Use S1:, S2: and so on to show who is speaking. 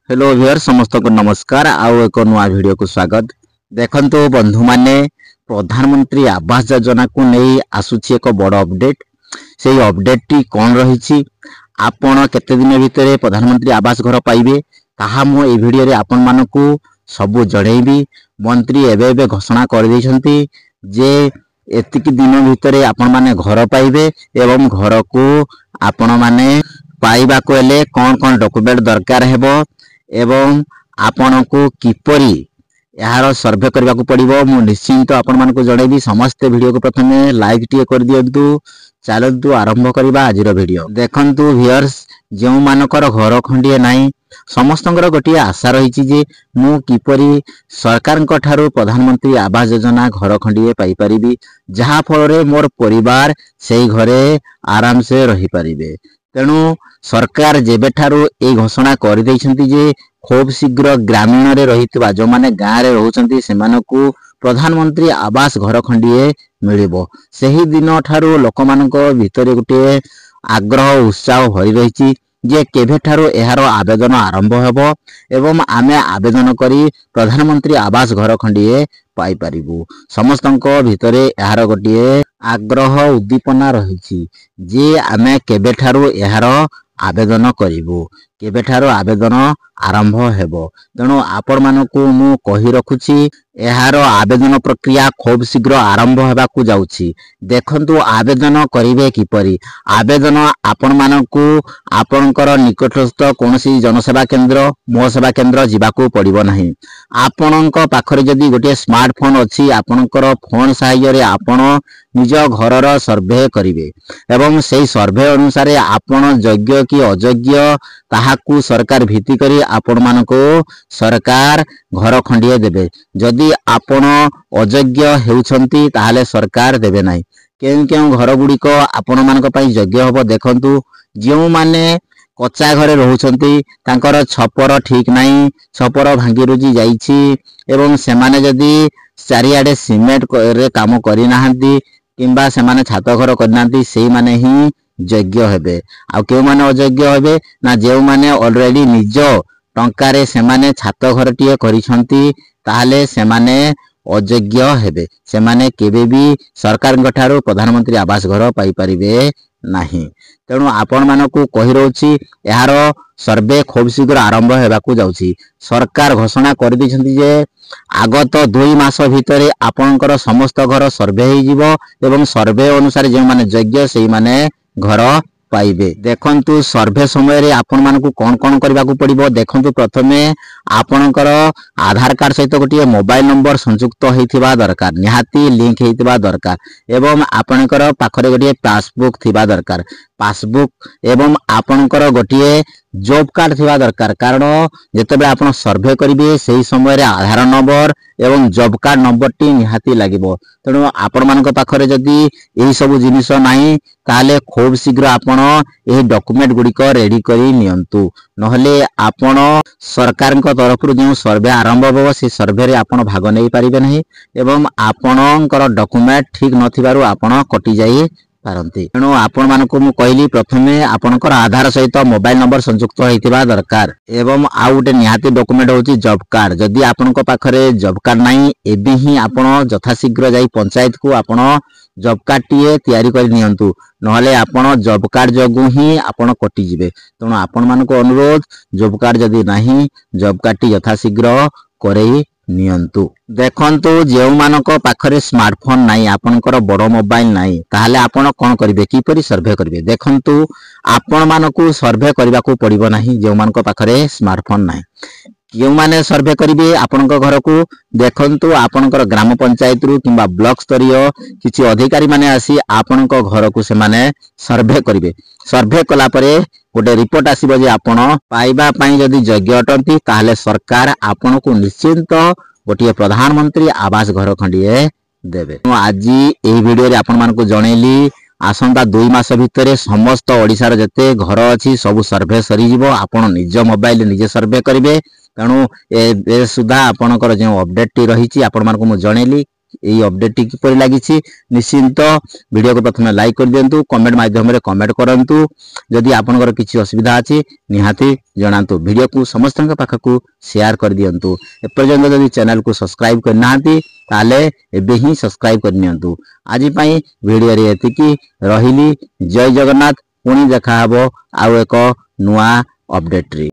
S1: Hello ଭିଉଅର, ସମସ୍ତଙ୍କୁ ନମସ୍କାର ଆଉ ଏକ ନୂଆ ଭିଡ଼ିଓକୁ ସ୍ୱାଗତ। ଦେଖନ୍ତୁ ବନ୍ଧୁମାନେ, ପ୍ରଧାନମନ୍ତ୍ରୀ ଆବାସ ଯୋଜନାକୁ ନେଇ ଆସୁଛି ଏକ ବଡ଼ ଅପଡେଟ୍। ସେଇ ଅପଡେଟ୍ଟି କ'ଣ ରହିଛି, ଆପଣ କେତେ ଦିନ ଭିତରେ ପ୍ରଧାନମନ୍ତ୍ରୀ ଆବାସ ଘର ପାଇବେ, ତାହା ମୁଁ ଏଇ ଭିଡ଼ିଓରେ ଆପଣମାନଙ୍କୁ ସବୁ ଜଣେଇବି। ମନ୍ତ୍ରୀ ଏବେ ଏବେ ଘୋଷଣା କରିଦେଇଛନ୍ତି ଯେ ଏତିକି ଦିନ ଭିତରେ ଆପଣମାନେ ଘର ପାଇବେ ଏବଂ ଘରକୁ ଆପଣମାନେ ପାଇବାକୁ ହେଲେ କ'ଣ କ'ଣ ଡକୁମେଣ୍ଟ ଦରକାର ହେବ ଏବଂ ଆପଣଙ୍କୁ କିପରି ଏହାର ସର୍ଭେ କରିବାକୁ ପଡ଼ିବ, ମୁଁ ନିଶ୍ଚିନ୍ତ ଆପଣମାନଙ୍କୁ ଜଣେଇବି। ସମସ୍ତେ ଭିଡ଼ିଓକୁ ପ୍ରଥମେ ଲାଇକ୍ ଟିକେ କରିଦିଅନ୍ତୁ। ଚାଲନ୍ତୁ ଆରମ୍ଭ କରିବା ଆଜିର ଭିଡ଼ିଓ। ଦେଖନ୍ତୁ ଭିଉଅର୍ସ, ଯେଉଁମାନଙ୍କର ଘର ଖଣ୍ଡିଏ ନାହିଁ, ସମସ୍ତଙ୍କର ଗୋଟିଏ ଆଶା ରହିଛି ଯେ ମୁଁ କିପରି ସରକାରଙ୍କ ଠାରୁ ପ୍ରଧାନମନ୍ତ୍ରୀ ଆବାସ ଯୋଜନା ଘର ଖଣ୍ଡିଏ ପାଇପାରିବି, ଯାହାଫଳରେ ମୋର ପରିବାର ସେଇ ଘରେ ଆରାମସେ ରହିପାରିବେ। ତେଣୁ ସରକାର ଯେବେଠାରୁ ଏଇ ଘୋଷଣା କରିଦେଇଛନ୍ତି ଯେ ଖୁବ୍ ଶୀଘ୍ର ଗ୍ରାମୀଣରେ ରହିଥିବା ଯେଉଁମାନେ ଗାଁରେ ରହୁଛନ୍ତି, ସେମାନଙ୍କୁ ପ୍ରଧାନମନ୍ତ୍ରୀ ଆବାସ ଘର ଖଣ୍ଡିଏ ମିଳିବ, ସେହି ଦିନ ଠାରୁ ଲୋକମାନଙ୍କ ଭିତରେ ଗୋଟିଏ ଆଗ୍ରହ ଉତ୍ସାହ ଭରି ରହିଛି ଯେ କେବେଠାରୁ ଏହାର ଆବେଦନ ଆରମ୍ଭ ହେବ ଏବଂ ଆମେ ଆବେଦନ କରି ପ୍ରଧାନମନ୍ତ୍ରୀ ଆବାସ ଘର ଖଣ୍ଡିଏ ପାଇପାରିବୁ। ସମସ୍ତଙ୍କ ଭିତରେ ଏହାର ଗୋଟିଏ ଆଗ୍ରହ ଉଦ୍ଦୀପନା ରହିଛି ଯେ ଆମେ କେବେଠାରୁ ଏହାର ଆବେଦନ କରିବୁ, କେବେଠାରୁ ଆବେଦନ ଆରମ୍ଭ ହେବ। ତେଣୁ ଆପଣମାନଙ୍କୁ ମୁଁ କହି ରଖୁଛି, ଏହାର ଆବେଦନ ପ୍ରକ୍ରିୟା ଖୁବ୍ ଶୀଘ୍ର ଆରମ୍ଭ ହେବାକୁ ଯାଉଛି। ଦେଖନ୍ତୁ, ଆବେଦନ କରିବେ କିପରି? ଆବେଦନ ଆପଣମାନଙ୍କୁ ଆପଣଙ୍କର ନିକଟସ୍ଥ କୌଣସି ଜନସେବା କେନ୍ଦ୍ର, ମୋ ସେବା କେନ୍ଦ୍ର ଯିବାକୁ ପଡ଼ିବ ନାହିଁ। ଆପଣଙ୍କ ପାଖରେ ଯଦି ଗୋଟିଏ ସ୍ମାର୍ଟଫୋନ୍ ଅଛି, ଆପଣଙ୍କର ଫୋନ୍ ସାହାଯ୍ୟରେ ଆପଣ ନିଜ ଘରର ସର୍ଭେ କରିବେ ଏବଂ ସେଇ ସର୍ଭେ ଅନୁସାରେ ଆପଣ ଯୋଗ୍ୟ କି ଅଯୋଗ୍ୟ, ତାହାକୁ ସରକାର ଭିତ୍ତି କରି ଆପଣମାନଙ୍କୁ ସରକାର ଘର ଖଣ୍ଡିଏ ଦେବେ। ଯଦି ଆପଣ ଅଯୋଗ୍ୟ ହେଉଛନ୍ତି, ତାହେଲେ ସରକାର ଦେବେ ନାହିଁ। କେଉଁ କେଉଁ ଘର ଗୁଡ଼ିକ ଆପଣମାନଙ୍କ ପାଇଁ ଯୋଗ୍ୟ ହେବ? ଦେଖନ୍ତୁ, ଯେଉଁମାନେ କଚା ଘରେ ରହୁଛନ୍ତି, ତାଙ୍କର ଛପର ଠିକ ନାହିଁ, ଛପର ଭାଙ୍ଗିରୁଜି ଯାଇଛି ଏବଂ ସେମାନେ ଯଦି ଚାରିଆଡ଼େ ସିମେଣ୍ଟରେ କାମ କରିନାହାନ୍ତି କିମ୍ବା ସେମାନେ ଛାତ ଘର କରିନାହାନ୍ତି, ସେଇମାନେ ହିଁ ଯୋଗ୍ୟ ହେବେ। ଆଉ କେଉଁମାନେ ଅଯୋଗ୍ୟ ହେବେ ନା, ଯେଉଁମାନେ ଅଲରେଡି ନିଜ ଟଙ୍କାରେ ସେମାନେ ଛାତ ଘରଟିଏ କରିଛନ୍ତି, ତାହେଲେ ସେମାନେ ଅଯୋଗ୍ୟ ହେବେ। ସେମାନେ କେବେ ବି ସରକାରଙ୍କ ଠାରୁ ପ୍ରଧାନମନ୍ତ୍ରୀ ଆବାସ ଘର ପାଇପାରିବେ ନାହିଁ। ତେଣୁ ଆପଣମାନଙ୍କୁ କହି ରହୁଛି, ଏହାର ସର୍ଭେ ଖୁବ୍ ଶୀଘ୍ର ଆରମ୍ଭ ହେବାକୁ ଯାଉଛି। ସରକାର ଘୋଷଣା କରିଦେଇଛନ୍ତି ଯେ ଆଗତ 2 ମାସ ଭିତରେ ଆପଣଙ୍କର ସମସ୍ତ ଘର ସର୍ଭେ ହେଇଯିବ ଏବଂ ସର୍ଭେ ଅନୁସାରେ ଯେଉଁମାନେ ଯୋଗ୍ୟ, ସେଇମାନେ ଘର ପାଇବେ। ଦେଖନ୍ତୁ, ସର୍ଭେ ସମୟରେ ଆପଣମାନଙ୍କୁ କ'ଣ କ'ଣ କରିବାକୁ ପଡ଼ିବ? ଦେଖନ୍ତୁ, ପ୍ରଥମେ ଆପଣଙ୍କର ଆଧାର କାର୍ଡ ସହିତ ଗୋଟିଏ ମୋବାଇଲ ନମ୍ବର ସଂଯୁକ୍ତ ହେଇଥିବା ଦରକାର, ନିହାତି ଲିଙ୍କ ହେଇଥିବା ଦରକାର ଏବଂ ଆପଣଙ୍କର ପାଖରେ ଗୋଟିଏ ପାସବୁକ୍ ଥିବା ଦରକାର, ପାସବୁକ୍ ଏବଂ ଆପଣଙ୍କର ଗୋଟିଏ ଜବ୍ କାର୍ଡ ଥିବା ଦରକାର। କାରଣ ଯେତେବେଳେ ଆପଣ ସର୍ଭେ କରିବେ, ସେହି ସମୟରେ ଆଧାର ନମ୍ବର ଏବଂ ଜବ୍ କାର୍ଡ ନମ୍ବରଟି ନିହାତି ଲାଗିବ। ତେଣୁ ଆପଣମାନଙ୍କ ପାଖରେ ଯଦି ଏହି ସବୁ ଜିନିଷ ନାହିଁ, ତାହେଲେ ଖୁବ୍ ଶୀଘ୍ର ଆପଣ ଏହି ଡକୁମେଣ୍ଟ ଗୁଡ଼ିକ ରେଡି କରି ନିଅନ୍ତୁ। ନହେଲେ ଆପଣ ସରକାରଙ୍କ ତରଫରୁ ଯେଉଁ ସର୍ଭେ ଆରମ୍ଭ ହେବ, ସେ ସର୍ଭେରେ ଆପଣ ଭାଗ ନେଇପାରିବେ ନାହିଁ ଏବଂ ଆପଣଙ୍କର ଡକୁମେଣ୍ଟ ଠିକ ନଥିବାରୁ ଆପଣ କଟିଯାଇ ପାରନ୍ତି। ତେଣୁ ଆପଣମାନଙ୍କୁ ମୁଁ କହିଲି, ପ୍ରଥମେ ଆପଣଙ୍କର ଆଧାର ସହିତ ମୋବାଇଲ ନମ୍ବର ସଂଯୁକ୍ତ ହେଇଥିବା ଦରକାର ଏବଂ ଆଉ ଗୋଟେ ନିହାତି ଡକୁମେଣ୍ଟ ହେଉଛି ଜବ୍ କାର୍ଡ। ଯଦି ଆପଣଙ୍କ ପାଖରେ ଜବ୍ କାର୍ଡ ନାହିଁ, ଏବେ ହିଁ ଆପଣ ଯଥାଶୀଘ୍ର ଯାଇ ପଞ୍ଚାୟତକୁ ଆପଣ ଜବ୍ କାର୍ଡଟିଏ ତିଆରି କରି ନିଅନ୍ତୁ। ନହେଲେ ଆପଣ ଜବ୍ କାର୍ଡ ଯୋଗୁଁ ହିଁ ଆପଣ କଟିଯିବେ। ତେଣୁ ଆପଣମାନଙ୍କୁ ଅନୁରୋଧ, ଜବ୍ କାର୍ଡ ଯଦି ନାହିଁ, ଜବ୍ କାର୍ଡଟି ଯଥାଶୀଘ୍ର କରେଇ ନିଅନ୍ତୁ। ଦେଖନ୍ତୁ, ଯେଉଁମାନଙ୍କ ପାଖରେ ସ୍ମାର୍ଟଫୋନ୍ ନାହିଁ, ଆପଣଙ୍କର ବଡ଼ ମୋବାଇଲ ନାହିଁ, ତାହେଲେ ଆପଣ କ'ଣ କରିବେ, କିପରି ସର୍ଭେ କରିବେ? ଦେଖନ୍ତୁ, ଆପଣମାନଙ୍କୁ ସର୍ଭେ କରିବାକୁ ପଡ଼ିବ ନାହିଁ। ଯେଉଁମାନଙ୍କ ପାଖରେ ସ୍ମାର୍ଟଫୋନ୍ ନାହିଁ, କେଉଁମାନେ ସର୍ଭେ କରିବେ ଆପଣଙ୍କ ଘରକୁ? ଦେଖନ୍ତୁ, ଆପଣଙ୍କର ଗ୍ରାମ ପଞ୍ଚାୟତରୁ କିମ୍ବା ବ୍ଲକ ସ୍ତରୀୟ କିଛି ଅଧିକାରୀ ମାନେ ଆସି ଆପଣଙ୍କ ଘରକୁ ସେମାନେ ସର୍ଭେ କରିବେ। ସର୍ଭେ କଲା ପରେ ଗୋଟେ ରିପୋର୍ଟ ଆସିବ ଯେ ଆପଣ ପାଇବା ପାଇଁ ଯଦି ଯୋଗ୍ୟ ଅଟନ୍ତି, ତାହେଲେ ସରକାର ଆପଣଙ୍କୁ ନିଶ୍ଚିନ୍ତ ଗୋଟିଏ ପ୍ରଧାନମନ୍ତ୍ରୀ ଆବାସ ଘର ଖଣ୍ଡିଏ ଦେବେ। ମୁଁ ଆଜି ଏହି ଭିଡ଼ିଓରେ ଆପଣମାନଙ୍କୁ ଜଣେଇଲି, ଆସନ୍ତା 2 ମାସ ଭିତରେ ସମସ୍ତ ଓଡ଼ିଶାର ଯେତେ ଘର ଅଛି, ସବୁ ସର୍ଭେ ସରିଯିବ। ଆପଣ ନିଜ ମୋବାଇଲରେ ନିଜେ ସର୍ଭେ କରିବେ। ତେଣୁ ଏବେ ସୁଦ୍ଧା ଆପଣଙ୍କର ଯେଉଁ ଅପଡେଟଟି ରହିଛି, ଆପଣମାନଙ୍କୁ ମୁଁ ଜଣେଇଲି। ଏଇ ଅପଡେଟଟି କିପରି ଲାଗିଛି, ନିଶ୍ଚିନ୍ତ ଭିଡ଼ିଓକୁ ପ୍ରଥମେ ଲାଇକ୍ କରିଦିଅନ୍ତୁ, କମେଣ୍ଟ ମାଧ୍ୟମରେ କମେଣ୍ଟ କରନ୍ତୁ। ଯଦି ଆପଣଙ୍କର କିଛି ଅସୁବିଧା ଅଛି, ନିହାତି ଜଣାନ୍ତୁ। ଭିଡ଼ିଓକୁ ସମସ୍ତଙ୍କ ପାଖକୁ ସେୟାର କରିଦିଅନ୍ତୁ। ଏପର୍ଯ୍ୟନ୍ତ ଯଦି ଚ୍ୟାନେଲକୁ ସବସ୍କ୍ରାଇବ କରିନାହାନ୍ତି, ତାହେଲେ ଏବେ ହିଁ ସବସ୍କ୍ରାଇବ କରିନିଅନ୍ତୁ। ଆଜି ପାଇଁ ଭିଡ଼ିଓରେ ଏତିକି ରହିଲି। ଜୟ ଜଗନ୍ନାଥ। ପୁଣି ଦେଖାହବ ଆଉ ଏକ ନୂଆ ଅପଡେଟରେ।